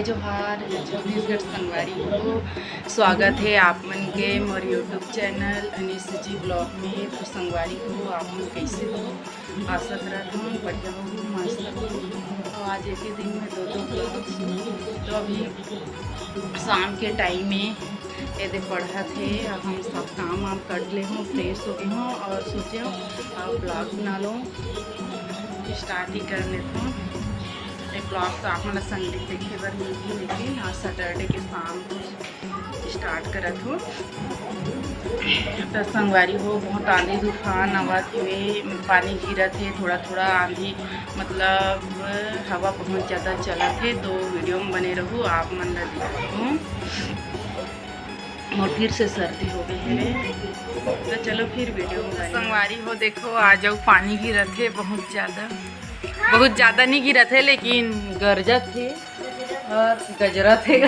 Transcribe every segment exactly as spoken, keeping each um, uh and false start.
जोहार, जय छत्तीसगढ़ संगवारी हो। स्वागत है आप मन के मोर YouTube चैनल अनीस जी ब्लॉग में। तो संगवारी हो, आप मन कैसे हो? आशा करत हूँ बढ़िया हो, मस्त हो। तो आज एक ही दिन में दो दो ब्लॉग। तो अभी शाम के टाइम में एदे पढ़त हे, हम सब काम वाम कर ले हूँ, फ्रेश हो गए हूँ और सोचे हूँ ब्लॉग बना लो, स्टार्ट ही कर लेते हूँ। एक ब्लॉग तो आप मन ला संगीत देखे बर मिलही, लेकिन आज सैटरडे के शाम को स्टार्ट करत हो। तो संगवारी हो, बहुत आंधी तूफान आवत हुए, पानी गिरत हे, थोड़ा थोड़ा आंधी, मतलब हवा बहुत ज़्यादा चलत हे। तो वीडियो में बने रहू, आप मन ला दिखाहूँ। मोर फिर से सर्दी हो गई है। तो चलो फिर वीडियो में बने। संगवारी हो, देखो, आ जाओ, पानी गिरत हे बहुत ज़्यादा, बहुत ज़्यादा नहीं गिरत हे, लेकिन गरजत हे और गजरत हे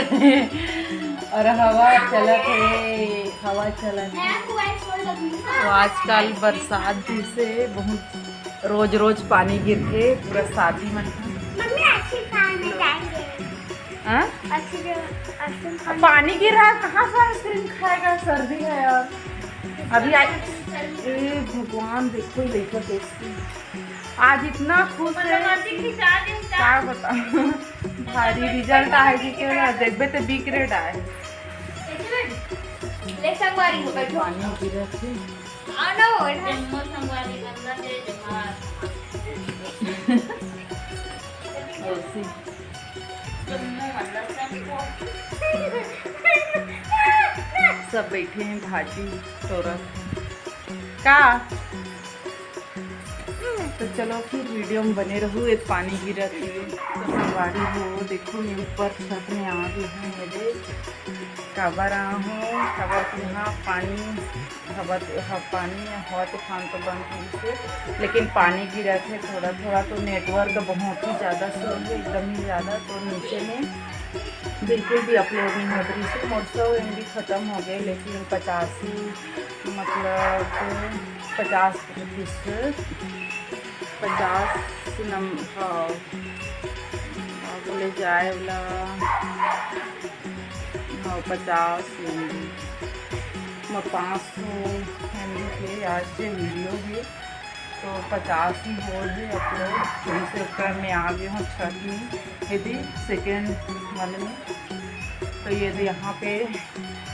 और हवा चलत हे, हवा चलत हे। तो आजकल बरसात जैसे बहुत रोज रोज पानी गिरथे पूरा शादी मन। मम्मी, आइसक्रीम खाने जाएंगे। हाँ? आइसक्रीम, आइसक्रीम खाने। पानी गिर रहा है, कहाँ से आइसक्रीम खाएगा? सर्दी है यार। अभी आज, ए भगवान, देखो लड़का कैसे आज इतना खुश है। मतलब, अभी भी चार दिन का क्या बता, भारी रिजल्ट आए जी के ना, देखबे ते बी ग्रेड आए। ले संगवारी हो, बैठो। पानी गिरत हे। आ ना हो, बैठो। ऐसी। सब बैठे हैं भाजी टोरत। का? तो चलो फिर वीडियो में बने रहू। ये पानी गिरत हे तो संगवारी हो, देखो ये ऊपर छत में आ गए हैं मेरे। काबर आ हूँ, काबर कि यहाँ पानी, हवा, हवा, पानी, हवा तूफान तो बंद हो गई, लेकिन पानी गिरत हे थोड़ा थोड़ा, तो नेटवर्क बहुत ही ज़्यादा स्लो है, एकदम ही ज़्यादा। तो नीचे में बिल्कुल भी अपलोड नहीं होत रहिस हे। मोर सौ एम बी खत्म हो गए, लेकिन पचासी, मतलब पचास प्रतिशत, पचास नम-, हाँ, का बोले जाए वाला, हाँ, पचास एम बी, मैं पाँच सौ एम बी के आज के वीडियो भी तो पचास ही हो गए अपलोड। फिर से ऊपर में आ गए हूँ छत में, ये भी सेकेंड वाले में। तो ये भी यहाँ पे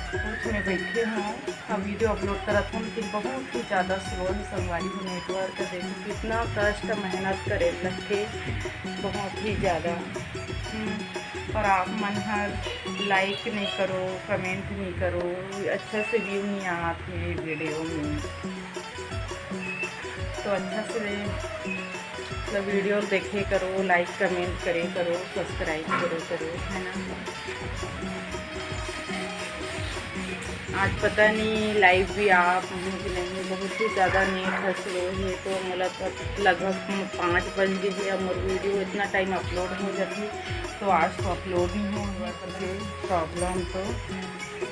कुछ में बैठे हूँ, अब वीडियो अपलोड करत हूँ, लेकिन बहुत ही ज़्यादा स्लो है संगवारी हो नेटवर्क। देखो कितना कष्ट मेहनत करे लगथे, बहुत ही ज़्यादा। हम्म, और आप मन हर लाइक नहीं करो, कमेंट नहीं करो, अच्छा से व्यू नहीं आते वीडियो में। तो अच्छा से मतलब वीडियो देखे करो, लाइक कमेंट करे करो, सब्सक्राइब करे करो, है ना। आज पता नहीं लाइव भी आप हूँ कि नहीं, बहुत ही ज़्यादा नेट है स्लो है। तो मोला तो लगभग पाँच बज गए है, अब मोर वीडियो इतना टाइम अपलोड हो जाती, तो आज तो अपलोड ही हो हुआ करके प्रॉब्लम। तो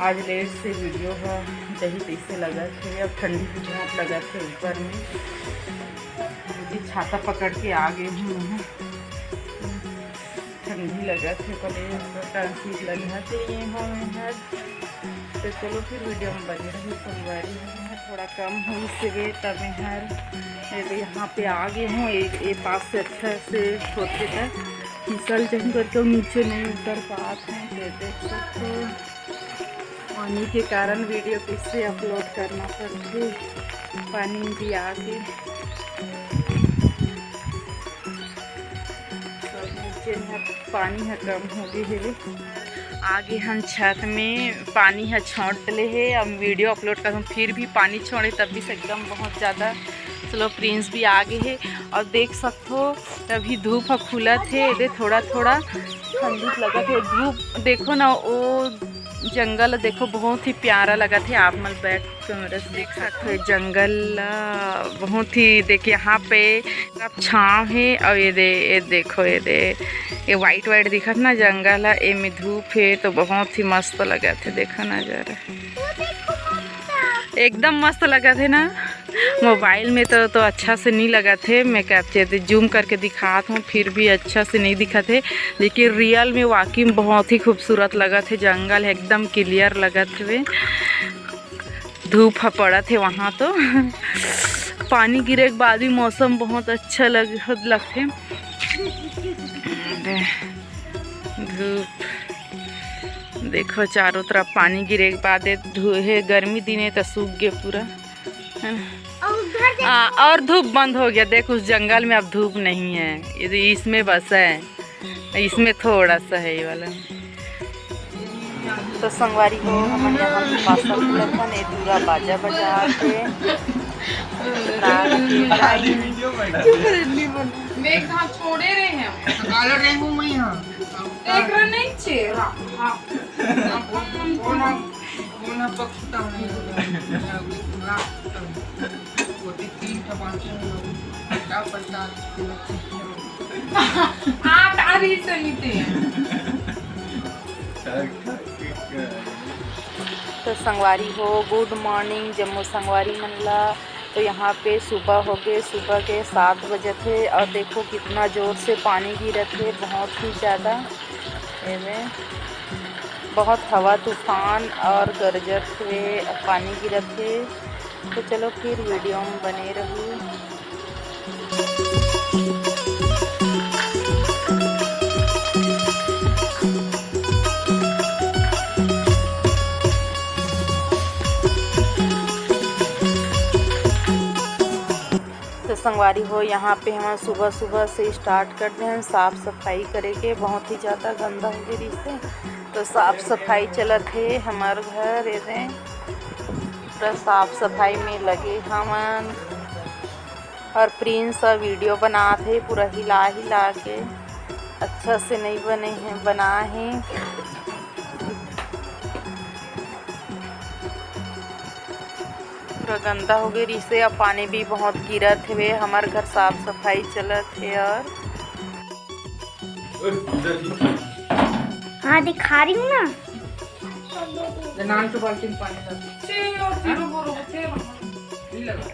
आज लेट से वीडियो का जही तैसे लगत है। अब ठंडी भी बहुत लगत है ऊपर में, क्योंकि छाता पकड़ के आ गए हूँ मैं। ठंडी लगत है, पहले तो टंकी लगत है ये हो में है। तो चलो फिर वीडियो में बने रही संगवारी। थोड़ा कम हो इससे तब हर ये भी यहाँ पे आ गए हूँ। ये, ये पास से अच्छा से होते था, फिसल जहीं करके नीचे नहीं उतर पाते हैं। ये देख सकते हो, पानी के कारण वीडियो कैसे अपलोड करना पड़ते, पानी भी आके सब नीचे में पानी ह कम हो गए हे। आगे हम छत में पानी ह छोड़ ले हे। अब वीडियो अपलोड करहूँ, फिर भी पानी छोड़े, तब भी से एकदम बहुत ज़्यादा स्लो प्रिंस भी आ गए हे। और देख सकते हो, अभी धूप ह खुलत हे, एदे थोड़ा थोड़ा ठंडी लगत हे। धूप देखो ना, वो जंगल देखो, बहुत ही प्यारा लगत हे। आप मन बैक कैमरा से देख सकते हो जंगल ला, बहुत ही, देख यहाँ पे अब छाँव हे। और ये दे, ये देखो, ये दे, ये व्हाइट व्हाइट दिखत ना जंगल है, एमे धूप है तो बहुत ही मस्त लगत है। देखो नजारा, एकदम मस्त लगत है ना। मोबाइल में तो, तो अच्छा से नहीं लगत हे, मैं कैप्चर जूम करके दिखात हूँ, फिर भी अच्छा से नहीं दिखत हे, लेकिन रियल में वाकई में बहुत ही खूबसूरत लगत हे। जंगल एकदम क्लियर लगत हवे, धूप ह पड़त हे वहाँ तो। पानी गिरे के बाद भी मौसम बहुत अच्छा लग, लगथे। धूप देखो, चारों तरफ पानी गिरे के बाद ये धू-, हे, गर्मी दिन हे तो सूख गे पूरा, है ना? और उधर देखो। हाँ, और धूप बंद हो गया। देख, उस जंगल में अब धूप नहीं है, ये तो इसमें बस है, इसमें थोड़ा सा है ये वाला। तो संगवारी हो, हमन यहाँ पासा खुलत हन, ए दूरा बाजा बजात हे। नाच के गाई। चुप रह, नहीं बोल। मैं एक हाथ छोड़े रहे हैं। काला डेंगू में यहाँ। देख रहे नहीं छे। हाँ। कौन, कौन, कौन पक्षता है? वो तीन टमाटर, क्या पत्ता? आठ आरी से नीचे। तो संगवारी हो, गुड मॉर्निंग जम्मो संगवारी मन ला। तो यहाँ पे सुबह हो गए, सुबह के सात बजे थे और देखो कितना जोर से पानी गिरत हे, बहुत ही ज़्यादा। एमे बहुत हवा तूफान और गरजत हुए पानी गिरत हे। तो चलो फिर वीडियो में बने रहू। तो संगवारी हो, यहाँ पे हमन सुबह सुबह से स्टार्ट कर दे हन साफ सफाई करे के। बहुत ही ज़्यादा गंदा हो गए रिहिस हे, तो साफ सफाई चलत हे हमर घर। ये दे पूरा साफ सफाई में लगे हमन। और प्रिंस ह वीडियो बनात हे, पूरा हिला हिला के, अच्छा से नहीं बने हे, बना हे। पूरा गंदा हो गए रिहिस हे, अब पानी भी बहुत गिरत हवे। हमर घर साफ सफाई चलत हे। और हाँ, दिखा रही हूँ ना। नान तो बाल्टी में पानी डाल। छे और जीरो बोरो होते हैं। नहीं लगा।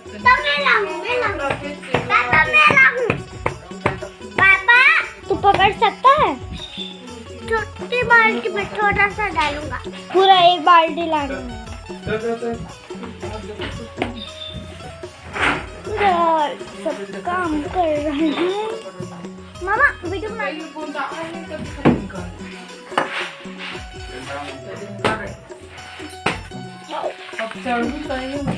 तो मैं लाऊं, मैं लाऊं। पापा, मैं लाऊं। पापा, तू पकड़ सकता है? छोटी बाल्टी में थोड़ा सा डालूंगा। पूरा एक बाल्टी लानी है। पूरा सब काम कर रहे हैं। मामा, वीडियो बना। अब चढ़ भी पाएंगे।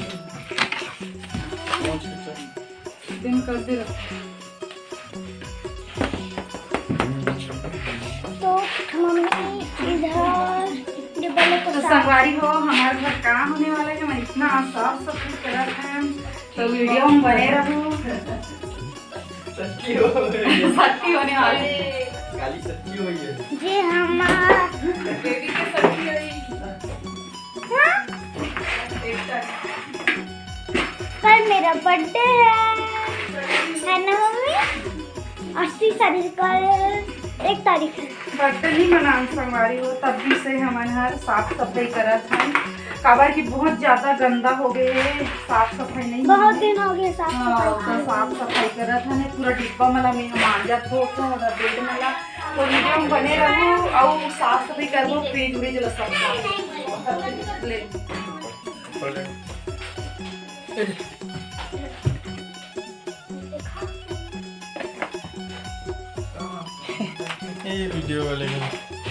दिन कर दे रखो। तो मम्मी इधर डिब्बा लेकर तो साफ संगवारी हो, हमारे घर का होने वाला है, मैं इतना साफ सफाई करत है, तो वीडियो में बने रहू। सच्ची हो गई। सच्ची होने वाली है। काली सच्ची हुई है। जी हमार बेबी के सच्ची हुई। हाँ? एक तारीख। कल मेरा बर्थडे है, है ना मम्मी? अस्सी तारीख कल, एक तारीख है। बर्थडे नहीं मनान संगवारी हो, तब भी से हमन हर साफ सफाई करत हन, काबर कि बहुत ज्यादा गंदा हो गए हे, साफ सफाई नहीं बहुत हुई। दिन हो गए साफ हाँ, सफाई तो किए। साफ सफाई करत हन, पूरा डिब्बा मला में मांजत हो तो, और बेड मला, तो वीडियो में बने रहू, और साफ सफाई करबो, फ्रिज व्रिज ला सब साफ ले। ये वीडियो वाले हैं।